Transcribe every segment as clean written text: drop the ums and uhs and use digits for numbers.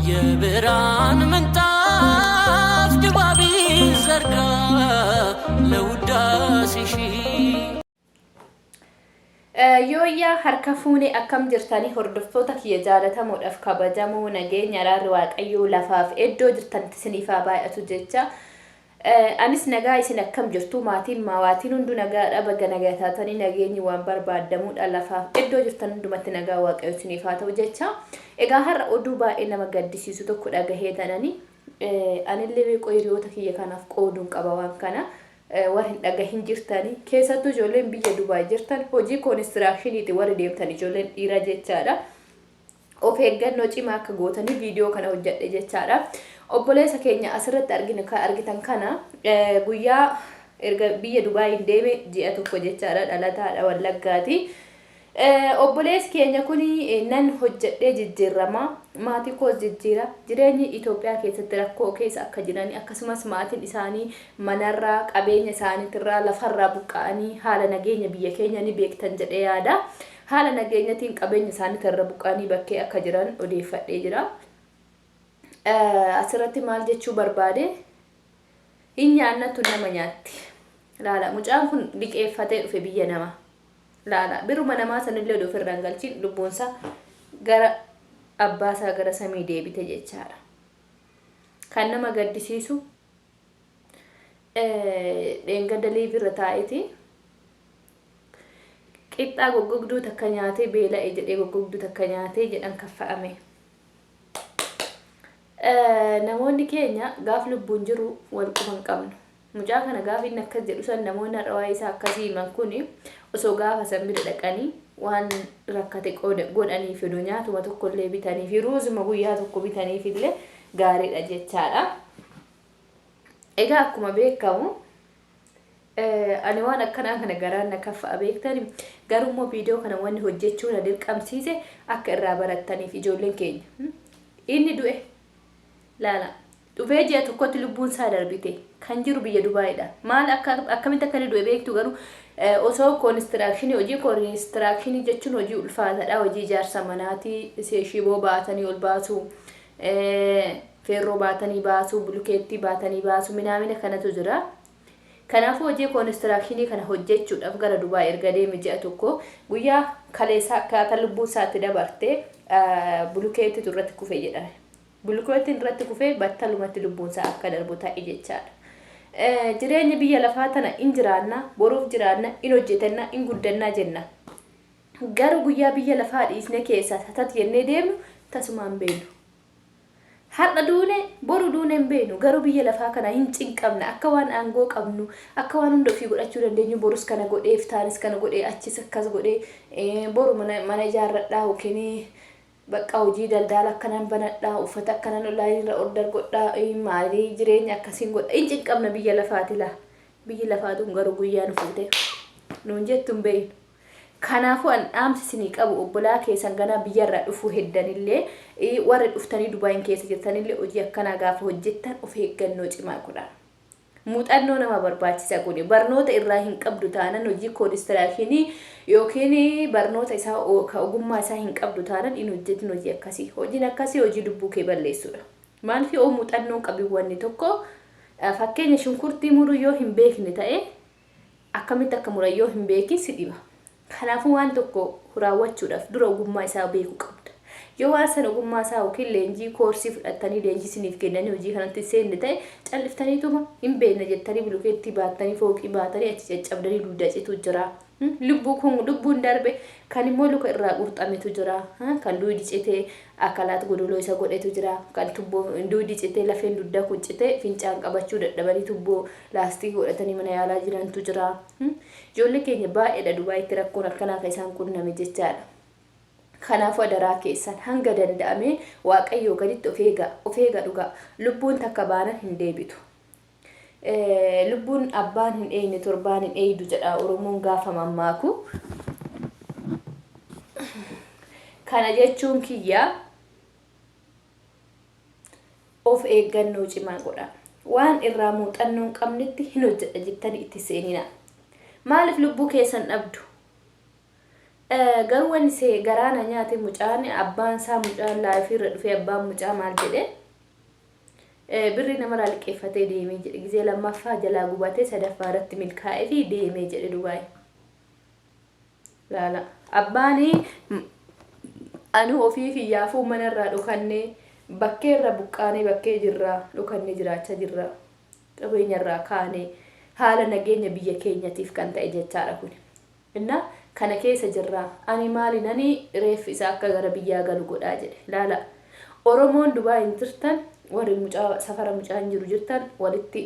የብርሃን ምንጣፍ ድባብ ዘርጋ ለውዳሴሽ። Yooyyaa harka fuune, akkam jirtanii hordoftoota kiyya jaalatamoodhaaf kabajamoo? Nageenya araarri Waaqayyoo lafaaf iddoo jirtanitti isiniif haa baay'atu jecha. Anis nagaa, isin akkam jirtu? Maatiin maawaatiin hunduu nagaadha. Baga nagaa taatanii. Nageenyi waan barbaadamuudha. Lafaaf iddoo jirtan hundumatti nagaa Waaqayyoo isiniif haa ta'u jecha. Egaa har'a oduu baay'ee nama gaddisiisu tokko dhagahee tanani anillee beekoo hiriyoota kiyya kanaaf qooduun qaba waan kana. Warri hin dhagahin jirtanii, keessattuu ijoolleen biyya Dubaay jirtan, hojii koonistiraakshiniiti warri deemtan, ijoolleen dhiira jechaadha. Of eeggannoo cimaa akka gootanii viidiyoo kana hojjedhe jechaadha. Obboleessa keenya asirratti arginu kan argitan kana guyyaa erga biyya Dubaay hin deeme ji'a tokko jechaadha, dhalataadha Wallaggaati. Obboleessi keenya kun nan hojjedhee jijjiirama, maatii koos jijjiira, jireenyi Itoophiyaa keessatti rakkoo keessa akka jiran, akkasumas maatiin isaanii manarraa, qabeenya isaaniitirraa, lafarraa buqqa'anii, haala nageenya biyya keenya ni beektan jedhee yaada. Haala nageenyatiin qabeenya isaaniitirra buqqa'anii bakkee akka jiran odeeffadhee jira. Asirratti maal jechuu barbaade? Hin nyaannatu nama nyaatti. Laala, mucaan kun liqeeffatee dhufe biyya namaa. Laala, biruma namaa sanillee oduu ofirraa hin galchiin lubbuunsaa gara abbaasaa, gara samii deebite jechaadha. Kan nama gaddisiisu, dheengadda liivirra taa'eeti qixxaa goggogduu takka nyaatee, beela'e jedhee goggogduu takka nyaatee jedhan kaffa'ame. Namoonni keenya gaaf lubbuun jiru wal quba hin qabnu. Mucaa kana gaafa inni akkas jedhu san, namoonni har'a waa'ee isaa akkasii himan kun osoo gaafa san bira dhaqanii waan rakkate qooda godhanii fidu, nyaatuma tokkollee bitanii fi ruuzuma guyyaa tokko bitaniif illee gaariidha jechaadha. Egaa akkuma beekamu ani waan akkanaa kana garaan na kaffa'a beektani. Garuu immoo viidiyoo kana wanni hojjechuu na dirqamsiise akka irraa barattaniif ijoolleen keenya. Inni du'e laala. Dhufee ji'a tokkotti lubbuun isaa darbite. Kan jiru biyya Dubaayidha. Maal akka akkamitti akka inni du'e beektu? Garuu osoo koonistiraakshini, hojii koonistiraakshini jechuun hojii ulfaataadha. Hojii ijaarsa manaati. Shiboo baatanii ol baasu. Feerroo baatanii baasu. Bulukeettii baatanii baasu. Minaamina kanatu jira. Kanaafuu hojii koonistiraakshini kana hojjechuudhaaf gara Dubaay erga deeme ji'a tokko, guyyaa kaleessaa akkaataa lubbuun isaatti dabarte bulukeettitu irratti kufe jedhame. Bulukeettiin irratti kufee battalumatti lubbuun isaa akka darbu ta'e jechaadha. Jireenya biyya lafaa tana in jiraanna, boruuf jiraanna, in hojjetanna, in guddannaa jenna. Garuu guyyaa biyya lafaa dhiisne keessaa tatat jennee deemnu tasumaan beenu. Har'a duune, boru duune hin beenu. Garuu biyya lafaa kana hin cinqabna. Akka waan aangoo qabnu, akka waan hunda ofii godhachuu dandeenyu, borus kana godhee, iftaanis kana godhee, achis akkas godhee, boru mana ijaarradhaa yookiin bakka hojii daldaala akkanan banadhaa, uffata akkanan online irra order godhaa, maalii jireenya akkasiin godha. Hin cinqabna biyya lafaati laa. Biyyi lafaa tun garuu guyyaa nu fuute nuun jettu hin beeynu. Kanaafuu an dhaamsi isinii qabu, obbolaa keessan ganaa biyyarraa dhufuu heddanillee, warri dhuftanii Dubaayin keessa jirtanillee, hojii akkanaa gaafa hojjettan of eeggannoo cimaa godhaa. Muuxannoo nama barbaachisa kuni. Barnoota irraa hin qabdu taanan, hojii koonistiraashinii yookiin barnoota isaa ka ogummaa isaa hin qabdu taanan, hin hojjetin hojii akkasii. Hojiin akkasii hojii lubbuu kee balleessudha. Maaliif? Yoo muuxannoo qabin wanni tokko, fakkeenya shunkurtii muruu yoo hin beekne ta'e, akkamitti akka muran yoo hin beekin si dhiba. Kanaafuu waan tokko raawwachuudhaaf dura ogummaa isaa beekuu qabda. Yoo waan sana ogummaa isaa yookiin leenjii koorsii fudhattanii, leenjii isiniif kennanii hojii kanatti hin seenne ta'e, calliftaniituma hin beekna jettanii bulukeettii baattanii, fooqii baatanii achi caccabdanii dugda citu jira. Lubbuu kun lubbuun darbe, kan immoo luka irraa qurxametu jira. Kan duydi citee akalaat godoloo isa godhetu jira. Kan tubboo duydi citee, lafeen dugdaa kun citee fincaan qabachuu dadhabanii tubboo laastikii godhatanii mana yaalaa jirantu jira. Ijoollee keenya baay'eedha Dubaayitti rakkoon akkanaa kan isaan qunname jechaadha. Kanaafuu adaraa keessan hanga danda'ameen Waaqayyoo gaditti of eegaa, of eegaa dhugaa. Lubbuun takka baanan hin deebitu. Lubbuun abbaan hin eeyne torbaan hin eeydu jedha Oromoon gaafa mammaaku. Kana jechuun kiyya of eeggannoo cimaa godha. Waan irraa muuxannoo hin qabnetti hin hojjedha jettanii itti seenina. Maaliif lubbuu keessan dhabdu? Garuu wanni see garaa na nyaate mucaan abbaan isaa mucaan laayifii irra dhufee abbaan mucaa maal jedhe birrii namarraa liqeeffatee deemee jedhe gizee lammaffaa jalaa gubatee sadaffaa irratti milkaa'ee fi deemee jedhe Dubaay. Laala abbaan anuu ofii kiyyaafuu manarraa dhokannee bakkee irra buqqaanee bakkee jirraa dhokannee jiraachaa jirra qabeenya irraa kaanee haala nageenya biyya keenyatiif kan ta'e jechaadha kun. Inna kana keessa jirra. Ani maalinani reeffi isaa akka gara biyyaa galu godhaa jedhe. Laala. Oromoon Dubaayin jirtan warri mucaa safara mucaan jiru jirtan walitti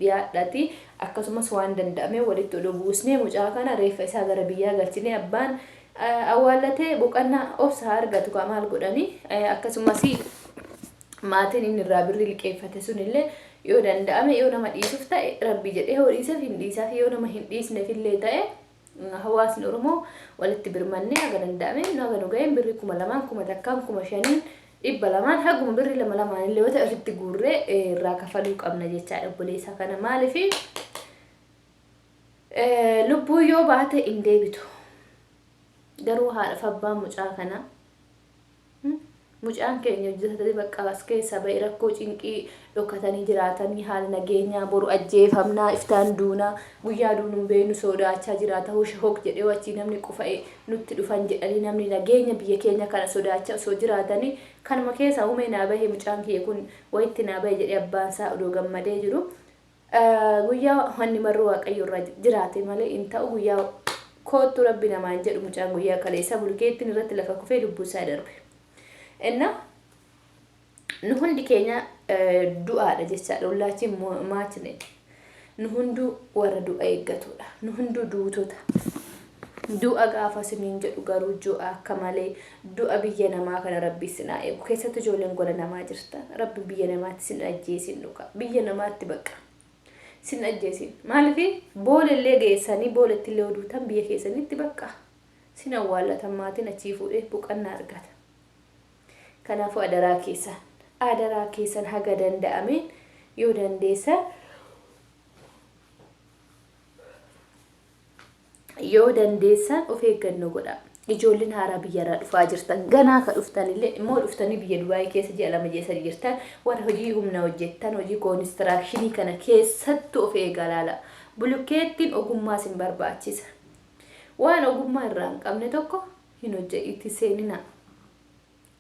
dhiyaadhati akkasumas waan danda'ame walitti odoo buusnee mucaa kana reeffa isaa gara biyyaa galchinee abbaan awwaallatee boqannaa obsa haa argatu kaa maal godhani akkasumas maatiin inni irraa birrii liqeeffate sunillee yoo danda'ame yoo nama dhiisuuf ta'e rabbi jedhee yoo dhiiseef hin dhiisaaf yoo nama hin dhiisneefillee ta'e hawaasni Oromoo walitti birmannee haga danda'ame nu haga nu ga'een birrii 2000n 1000n 5000n 200n haguma birrii lama lamaan illee yoo ta'e walitti guurree irraa kafaluu qabna jechaadha obboleessa kana maaliif lubbuu yoo baate hin deebitu garuu haadhaaf abbaan mucaa kana Mucaan keenya hojjetatee bakka as keessaa ba'e rakkoo cinqii dhokatanii jiraatanii haala nageenyaa boru ajjeefamnaa iftaan duunaa guyyaa duunu hin beeknu sodaachaa jiraata husha hok jedhee achii namni qufa'e nutti dhufan jedhanii namni nageenya biyya keenya kana sodaachaa osoo jiraatanii kanuma keessaa umee naa bahe mucaan kiyya kun wayitti naa bahe jedhee abbaan isaa odoo gammadee jiru Guyyaa wanni marruu waaqayyo irraa jiraate malee hin ta'u guyyaa koottu rabbi namaan jedhu mucaan guyyaa kaleessaa bulkeettiin irratti lafa kufee lubbuu isaa darbe. Inna nu hundi keenya du'aadha jechaadha hullaachiin maachne nu hunduu warra du'a eeggatudha nu hunduu duutota. Du'a gaafa isiniin jedhu garuu du'a akka malee du'a biyya namaa kana rabbi isin haa eegu. Keessattuu ijoolleen gola namaa jirtan rabbi biyya namaatti isin ajjeesin dhugaa. Biyya namaatti baqa isin ajjeesin. Maaliif boolellee geessanii booletti illee oduutan biyya keessanitti bakka isin awwaallatan maatiin achii fuudhee boqannaa argata. Kanaafuu adaraa keessan adaraa keessan haga danda'ameen yoo dandeessan Yoo dandeessan of eeggannoo godhaa. Ijoolleen haaraa biyyarraa dhufaa jirtan ganaa ka dhuftanillee immoo dhuftanii biyya Dubaayii keessa ji'a lama ji'a sadi jirtan warra hojii humna hojjettan hojii koonistiraakshini kana keessattu of eegaa laala. Bulukkeettiin ogummaa sin barbaachisa. Waan ogummaa irraa hin qabne tokko hin hojje itti seeninaa.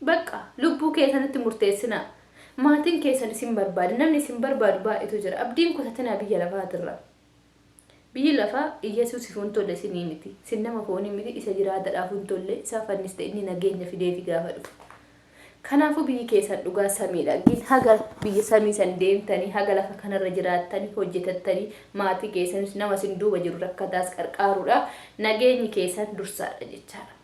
Bakka lubbuu keessanitti murteessinaa. Maatiin keessan isin barbaada. Namni isin barbaadu baay'eetu jira. Abdiin kutatinaa biyya lafaatirra. Biyyi lafaa Iyyasuusif hin tolle isinii miti. Isin nama foonii miti isa jiraatadhaaf hin tolle isaa fanniste inni nageenya fideefi gaafa dhufu. Kanaafuu biyyi keessan dhugaa samiidha. Gin haga biyya samii san deemtanii haga lafa kanarra jiraattanii hojjetattanii maatii keessanis nama isin duuba jiru rakkataas qarqaaruudhaaf nageenyi keessan dursaadha jechaadha.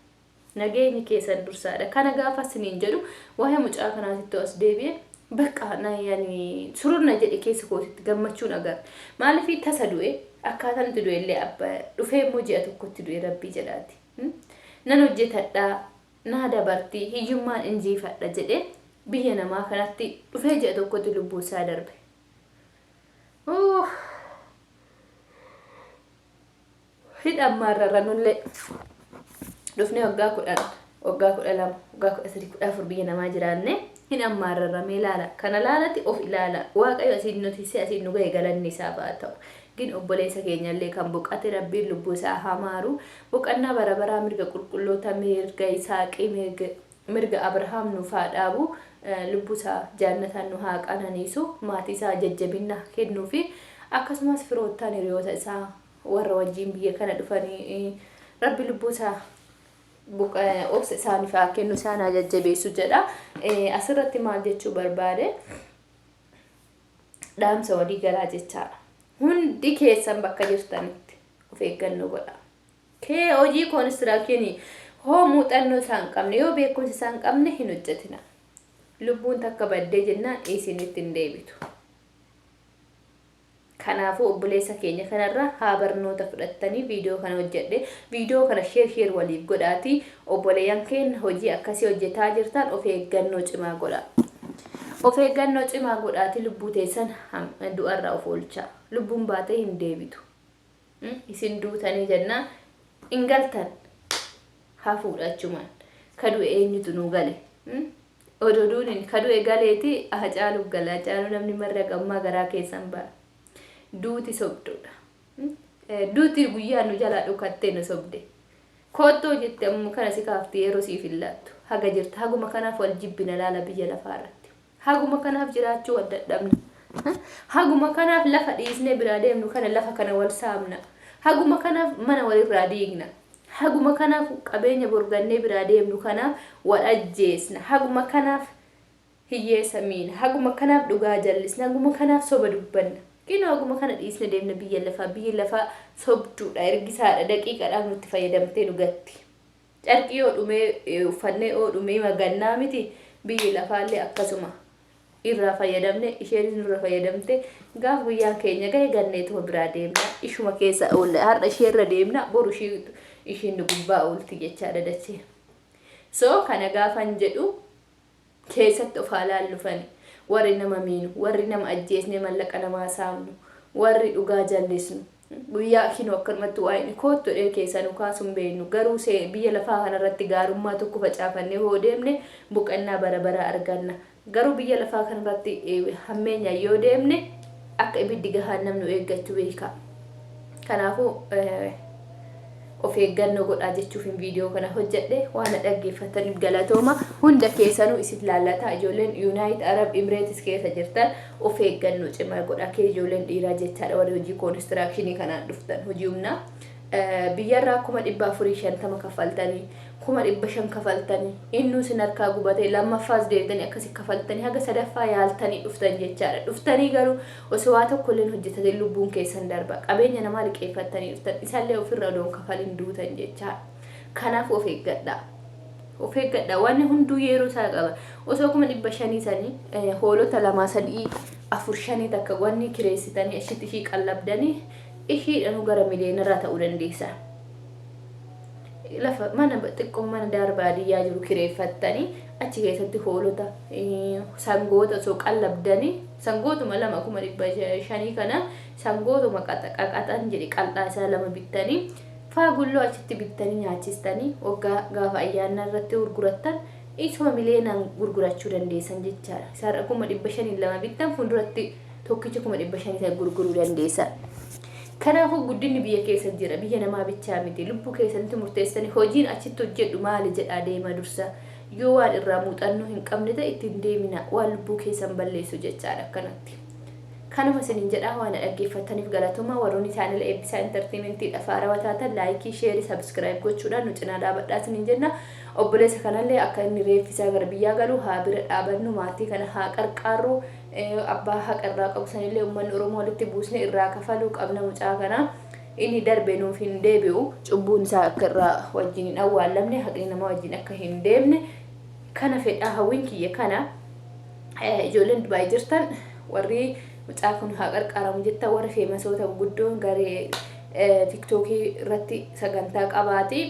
Nageenyi keessan dursaadha. Kana gaafa isiniin jedhu waa'ee mucaa kanaatitti as deebi'e bakka na yani sururna jedhe keessa kootitti gammachuun agarre. Maaliif tasa du'e akkaataan itti du'e illee abba dhufee immoo ji'a tokkotti du'e rabbii jedhaati. Nan hojjetadha naa dabarti hiyyummaan injiifadha jedhee biyya namaa kanatti dhufee ji'a tokkotti lubbuu isaa darbe. Hidha ammaarra nullee dhufnee waggaa 10 waggaa 12 waggaa 13 14 biyya namaa jiraanne hin ammaarraramee ilaala. Kana laalati of ilaala. Waaqayyo asiin nu tiksee asiin nu gahe galanni isaaf haa ta'u. Gin obboleessa keenyallee kan boqate rabbiin lubbuu isaa haa maaru. Boqannaa bara baraa mirga qulqulloota mirga Yisaaqii mirga Abrahaam nuuf haa dhaabu. Lubbuu isaa jaannataan nu haa qananiisu. Maatii isaa jajjabinna kennuufi akkasumas firoottaan hiriyoota isaa warra wajjiin biyya kana dhufanii rabbi lubbuu isaa obsa isaaniif haa kennu isaan haa jajjabeessu jedha. Asirratti maal jechuu barbaade dhaamsa walii galaa jechaadha. Hundi keessan bakka jirtanitti of eeggannoo godha. Kee hojii koonistiraakshini hoo muuxannoo isaa hin qabne yoo beekumsa isaa hin qabne hin hojjetina. Lubbuun takka baddee jennaan isinitti hin deebitu. Kanaafuu obboleessa keenya kanarraa haa barnoota fudhattanii viidiyoo kana hojjedhe. Viidiyoo kana sheer sheer waliif godhaatii obboleeyyan keenya hojii akkasii hojjetaa jirtan of eeggannoo cimaa godhaa. Of eeggannoo cimaa godhaatii lubbuu teessan du'arraa of oolchaa. Lubbuun baatee hin deebitu. Isin duutanii jennaan hin galtan. Hafuudha achumaan. Ka du'e eenyutu nuu gale? Odoo duunin ka du'e galeeti Hacaaluuf gala. Hacaaluu namni marri hagammaa garaa keessan ba'a. Duuti sobduudha. Duuti guyyaa nu jalaa dhokattee nu sobde. Koottoo jette ammuma kana si kaafti yeroo siif hin laattu. Haga jirta haguma kanaaf wal jibbina laala biyya lafaa irratti. Haguma kanaaf jiraachuu wal dadhabna. Haguma kanaaf lafa dhiisnee biraa deemnu kana lafa kana wal saamna. Haguma kanaaf mana walirraa diigna. Haguma kanaaf qabeenya borgannee biraa deemnu kanaaf wal ajjeesna. Haguma kanaaf hiyyeessa miina. Haguma kanaaf dhugaa jallisna. Haguma kanaaf soba dubbanna. Kinoo haguma kana dhiisne deemna biyya lafaa. Biyyi lafaa sobduudha, ergisaadha, daqiiqaadhaaf nutti fayyadamtee nu gatti. Carqii yoo dhumee uffannee yoo dhumee magannaa miti biyyi lafaallee akkasuma irraa fayyadamne isheenis nurra fayyadamte gaaf guyyaan keenya gahe ganneetuma biraa deemna ishuma keessa oolla har'a isheerra deemna boru ishiin nu gubbaa oolti jechaadha dachee. So kana gaafan jedhu keessatti of haa laallufani. Warri nama miinu, warri nama ajjeesnee mallaqa namaa saamnu, warri dhugaa jallisnu, guyyaa kinoo akkanumatti waa inni koottu jedhee keessaa nu kaasu hin beeknu. Garuu see biyya lafaa kanarratti gaarummaa tokko facaafannee hoo deemne boqannaa bara baraa arganna. Garuu biyya lafaa kanarratti hammeenyaan yoo deemne akka ibiddi gahaannam nu eeggachuu beekaa. Kanaafuu of eeggannoo godhaa jechuufin viidiyoo kana hojjedhe. Waan na dhaggeeffattaniif galatooma. Hunda keessanuu isin laallata. Ijoolleen Yuunaayit Arab Imireetis keessa jirtan of eeggannoo cimaa godhaa. Kee ijoolleen dhiiraa jechaadha warri hojii koonistiraakshini kanaan dhuftan hojii humnaa. Biyyarraa 450,000 kaffaltanii 500,000 kafaltanii innuu isin harkaa gubatee lammaffaas deebitanii akkasi kafaltanii haga sadaffaa yaaltanii dhuftan jechaadha. Dhuftanii garuu osoo waa tokko illee hin hojjetatin lubbuun keessan darba. Qabeenya namaa liqeeffattanii dhuftan isallee ofirra odoo hin kafalin duutan jechaadha. Kanaaf of eeggadhaa. Of eeggadhaa. Wanni hunduu yeroo isaa qaba. Osoo 500,000 sanii hoolota lamaa sadii afur shanii takka wanni kireessitanii achitti ishii qallabdanii ishiidhanuu gara miliyeenaraa ta'uu dandeessa. Lafa mana xiqqoo mana daar baadiyyaa jiru kireeffattanii achi keessatti hoolota sangoota osoo qallabdanii sangootuma lama 500,000 kana sangootuma qaqaxan jedhe qal'aa isaa lama bittanii faagulloo achitti bittanii nyaachistanii waggaa gaafa ayyaanaa irratti gurgurattan isuma miliyeenaan gurgurachuu dandeessan jechaadha. Isaarra 500,000 lama bittan fuulduratti tokkicha 500,000 san gurguruu dandeessan. Kanaafuu guddinni biyya keessa jira. Biyya namaa bichaa miti. Lubbuu keessanitti murteessitanii hojiin achitti hojjedhu maali jedhaa deema dursa. Yoo waan irraa muuxannoo hin qabne ta'e itti hin deemina. Waan lubbuu keessan balleessu jechaadha akkanatti. Kanuma isiniin jedhaa waan na dhaggeeffattaniif galatoomaa. Warroonni chaanela Eebbisaa Entertainmentiidhaaf haarawa taatan laayikii, sheerii, sabiskiraayib gochuudhaan nu cinaa dhaabadhaa isiniin jenna. Obboleessa kanallee akka inni reeffi isaa gara biyyaa galu haa bira dhaabannu, maatii kana haa qarqaarru. Abbaa haqa irraa qabu sanillee uummanni Oromoo walitti buusnee irraa kafaluu qabna mucaa kana. Inni darbe nuuf hin deebi'u. Cubbuun isaa akka irraa wajjin hin awwaallamne, haqni namaa wajjin akka hin deemne kana fedhaa hawwiin kiyya kana. Ijoolleen Dubaay jirtan warri mucaa kun haa qarqaaramu jettan warri feemasoota guguddoon garee tiktookii irratti sagantaa qabaati.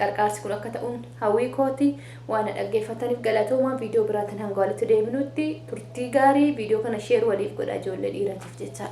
Qarqaarsi kun akka ta'uun hawwii kooti. Waan na dhaggeeffataniif galatoomaa. Viidiyoo biraatiin hanga walitti deebinutti turtii gaarii. Viidiyoo kana sheer waliif godha ijoollee dhiiratiif jecha.